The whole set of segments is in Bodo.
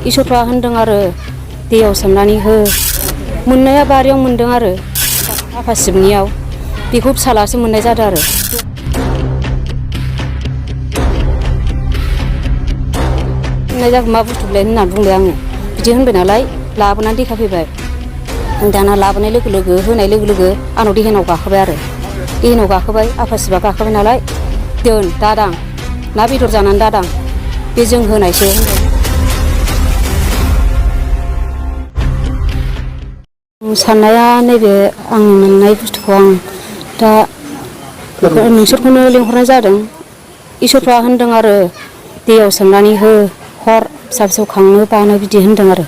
इसोरफ्रा होनदों आरो दैयाव सोमनानै हो मोननाया बारियाव मोनदों आरो आफा शिबनियाव बेखौ फिसालासो मोननाय जादों आरो होननाय जागोन मा बुस्थु बिलाइ होननानै बुंबाय आङो बिदि होनबाय नालाय लाबोनानै देखायफैबाय दाना लाबोनाय लोगो लोगो होनाय लोगो लोगो आंनाव देहेनाव गाखोबाय आरो देहेनाव गाखोबाय आफा शिबा गाखोबाय नालाय दोन दादां ना बेदर जानानै दादां बे जों होनायसो साननाया नैबे आं मोननाय बुस्थुखौ आं दा नोंसोरखौनो लिंहरनाय जादों इसोरफ्रा होनदों आरो दैयाव सोमनानै हो हर फिसा फिसौ खांनो बानो बिदि होनदों आरो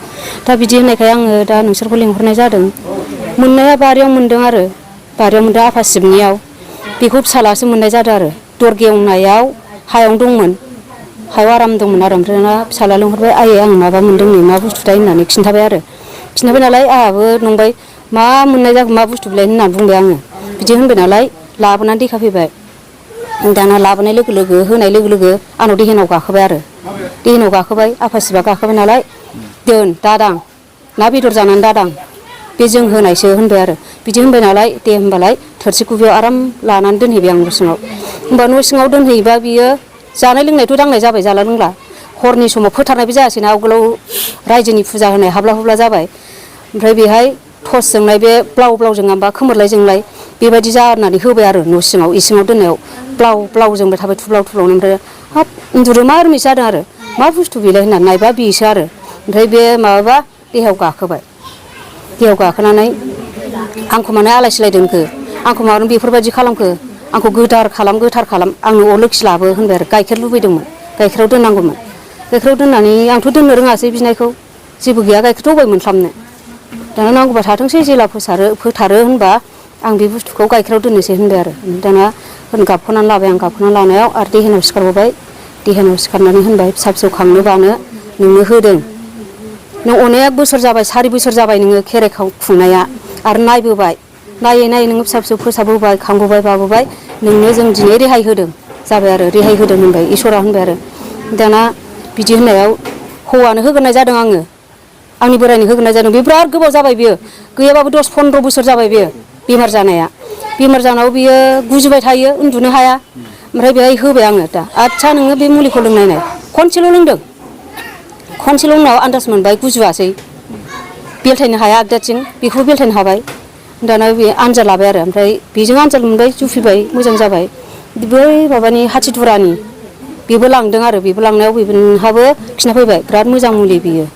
दा बिदि होननायखाय आङो दा नोंसोरखौ लिंहरनाय जादों मोननाया बारियाव मोनदों आरो बारियाव मोनदों आफा शिबनियाव बेखौ फिसालासो मोननाय जादों आरो दर गेवनायाव हायावनो दंमोन हायाव आराम दंमोन आरो ओमफ्राय दाना फिसाला लिंहरबाय आयै आं माबा मोनदों नै मा बुस्थु थाय होननानै खिन्थाबाय आरो खिन्थाबाय नालाय आंहाबो नंबाय मा मोननाय जागोन मा बुस्थु बिलाइ होननानै बुंबाय आङो बिदि होनबाय नालाय लाबोनानै देखायफैबाय दाना लाबोनाय लोगो लोगो होनाय लोगो लोगो आंनाव देहेनाव गाखोबाय आरो देहेनाव गाखोबाय आफा शिबा गाखोबाय नालाय दोन दादां ना बेदर जानानै दादां बे जों होनायसो होनबाय आरो बिदि होनबाय नालाय दे होमबालाय थोरसि गुबैयाव आराम लानानै दोनहैबाय आं न' सिङाव होमबा न' सिङाव दोनहैबा बियो जानाय लोंनायथ' दांनाय जाबाय जाला लोंला हरनि समाव फोथारनायबो जायासैना आवगोलाव रायजोनि फुजा होनाय हाब्ला हुब्ला जाबाय ओमफ्राय बेहाय टर्च जोंनाय बे ब्लाव ब्लाव जोङाबा खोमोरलाय जोंलाय बेबायदि जानानै होबाय आरो न' सिङाव इसिङाव दोननायाव ब्लाव ब्लाव जोंबाय थाबाय थुब्लाव थुब्लावनो ओमफ्राय हाब उन्दुनो मा रमिस जादों आरो मा बुस्थु बेलाय होननानै नायबा बेसो आरो ओमफ्राय बे माबाबा देहायाव गाखोबाय देहायाव गाखोनानै आंखौ मानो आलाय सिलाय दोनखो आंखौ मानो बेफोरबायदि खालामखो आंखौ गोथार खालाम आंनो अलोखि लाबो होनबाय आरो गाइखेर लुबैदोंमोन गाइखेराव दोननांगौमोन गाइखेराव दोननानै आंथ' दोननो रोङासै बिनायखौ जेबो गैया गाइखेरथ' अबाय मोनस्लाबनो दाना नांगौबा थाथोंसै जेला फोथारो होनबा आं बे बुस्थुखौ गाइखेराव दोननोसै होनबाय आरो दाना गाबख'नानै लाबाय आं गाबख'नानै लानायाव आरो देहेनाव सिखारबावबाय देहेनाव सिखारनानै होनबाय फिसा फिसौ खांनो बानो नोंनो होदों नों अनेक बोसोर जाबाय 4 बोसोर जाबाय नोङो खेराइ खुंनाया आरो नायबोबाय नायै नायै नोङो फिसा फिसौ फोसाबोबाय खांबोबाय बाबोबाय नोंनो जों दिनै रेहाय होदों जाबाय आरो रेहाय होदों होनबाय इसोरा होनबाय आरो दाना बिदि होननायाव हौवानो होग्रोनाय जादों आङो आंनि बोरायनो होग्रोनाय जादों बे बिराद गोबाव जाबाय बियो गैयाबाबो 10-15 बोसोर जाबाय बियो बेमार जानाया बेमार जानायाव बियो गुजुबाय थायो उन्दुनो हाया ओमफ्राय बेहाय होबाय आङो दा आदसा नोङो बे मुलिखौ लोंनायनाय खनसेल' लोंदों खनसेल' उनाव आन्दाज मोनबाय गुजुवासै बेलथायनो हाया आगदाथिं बेखौबो बेलथायनो हाबाय दाना बे आनजाद लाबाय आरो ओमफ्राय बेजों आनजाद मोनबाय जुफिबाय मोजां जाबाय बै माबानि हाथिदुरानि बेबो लांदों आरो बेबो लांनायाव बेहाबो खिन्था फैबाय बिराद मोजां मुलि बियो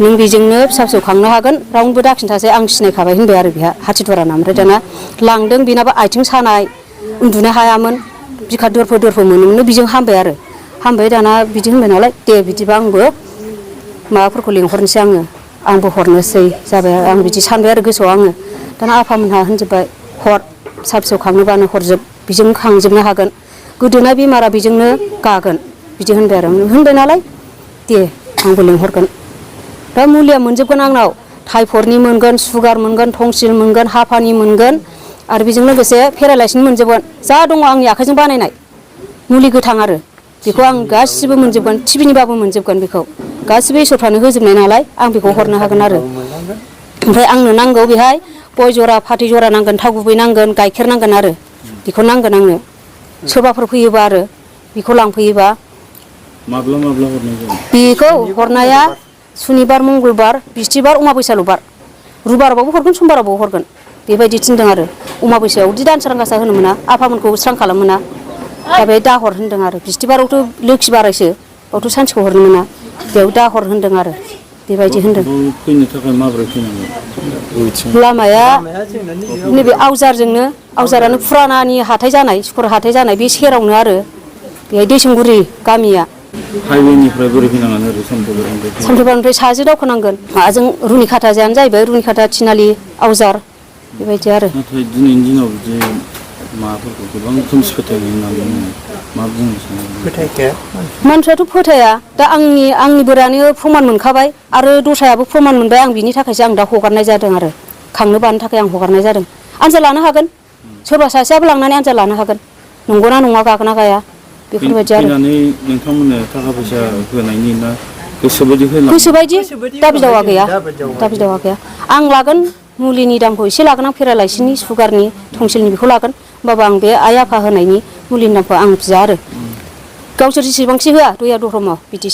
नों बेजोंनो फिसा फिसौ खांनो हागोन रावनोबो दाखिन्थासै आं सिनायखाबाय होनबाय आरो बेहा हाथिदुराना ओमफ्राय दाना लांदों बेनाबो आथिं सानाय उन्दुनो हायामोन बिखा दोरफो मोनोमोन बेजों हामबाय आरो हामबाय दाना बिदि होनबाय नालाय दे बिदिबा आंबो माबाफोरखौ लिंहरनोसै आंबो हरनोसै जाबाय आं बिदि सानबाय आरो गोसोआव आङो दाना आफामोनहा होनजोब्बाय हर फिसा फिसौ खांनोबानो हरजोब बेजों खांजोबनो हागोन गोदोना बेमारा बेजोंनो गागोन बिदि होनबाय आरो होनबाय नालाय दे आंबो लिंहरगोन दा मुलिया मोनजोबगोन आंनाव टाइफयडनि मोनगोन सुगार मोनगोन टंसिल मोनगोन हापानि मोनगोन आरो बेजों लोगोसे पेरालाइसनि मोनजोबगोन जा दङ आंनि आखाइजों बानायनाय मुलि गोथां आरो बेखौ आं गासिबो मोनजोबगोन टिभिनिबाबो मोनजोबगोन बेखौ गासिबो इसोरफ्रानो होजोबनाय नालाय आं बेखौ हरनो हागोन आरो ओमफ्राय आंनो नांगौ बेहाय गय जरा फाथै जरा नांगोन थाव गुबै नांगोन गाइखेर नांगोन आरो बेखौ नांगोन आंनो सोरबाफोर फैयोबा आरो बेखौ लांफैयोबा माब्ला हरनाय जायो बेखौ हरनाया सुनिबार मंगलबार बिस्थिबार अमाबैसाल'बार रुबारावबो हरगोन समबारावबो हरगोन बेबायदि थिनदों आरो अमाबैसायाव दि दानसोरां गासा होनो मोना आफामोनखौ स्रां खालाम मोना दा बे दाहर होनदों आरो बिस्थिबारावथ' लोखि बारायसो बावथ' सानसेखौ हरनो मोना बेयाव दाहर होनदों आरो बेबायदि होनदों फैनो थाखाय माबोरै फैनांगौ लामाया नैबे आवजारानो फुरानानि हाथाय जानाय सुकर हाथाय जानाय बे सेरावनो आरो बेहाय दैसंगुरि गामिया हाइवेनिफ्राय बोरै फैनांगोन ओरै सामथाइबारिनिफ्राय साहाजों दावखोनांगोन माजों रुनिखाथाजोंआनो जाहैबाय रुनिखाथा थिनालि आवजार बेबायदि आरो नाथाय दिनैनि दिनाव बिदि माबाफोरखौ गोबां खोमसि फोथायनाय होननानै मा बुंनो सानो फोथायखाया मानसियाथ' फोथाया दा आंनि बोरायानो प्रमान मोनखाबाय आरो दस्रायाबो प्रमान मोनबाय आं बिनि थाखायसो आं दा हगारनाय जादों आरो खांनो बानो थाखाय आं हगारनाय जादों आनजाद लानो हागोन सोरबा सासेयाबो लांनानै आनजाद लानो हागोन नंगौना नङा गागोना गाया बेफोरबायदि आरो फैनानै नोंथांमोननो थाखा फैसा होनायनि ना गोसोबायदि होलां गोसोबायदि दाबि दावा गैया दाबि दावा दाबि दावा गैया आं लागोन मुलिनि दामखौ एसे लागोन आं पेरालाइसिसनि सुगारनि टंसिलनि बेखौ लागोन होमबाबो आं बे आइ आफा होनायनि मुलिनि दामखौ आं बिया आरो गावसोर जेसेबांसि होआ दया दरमाव बिदि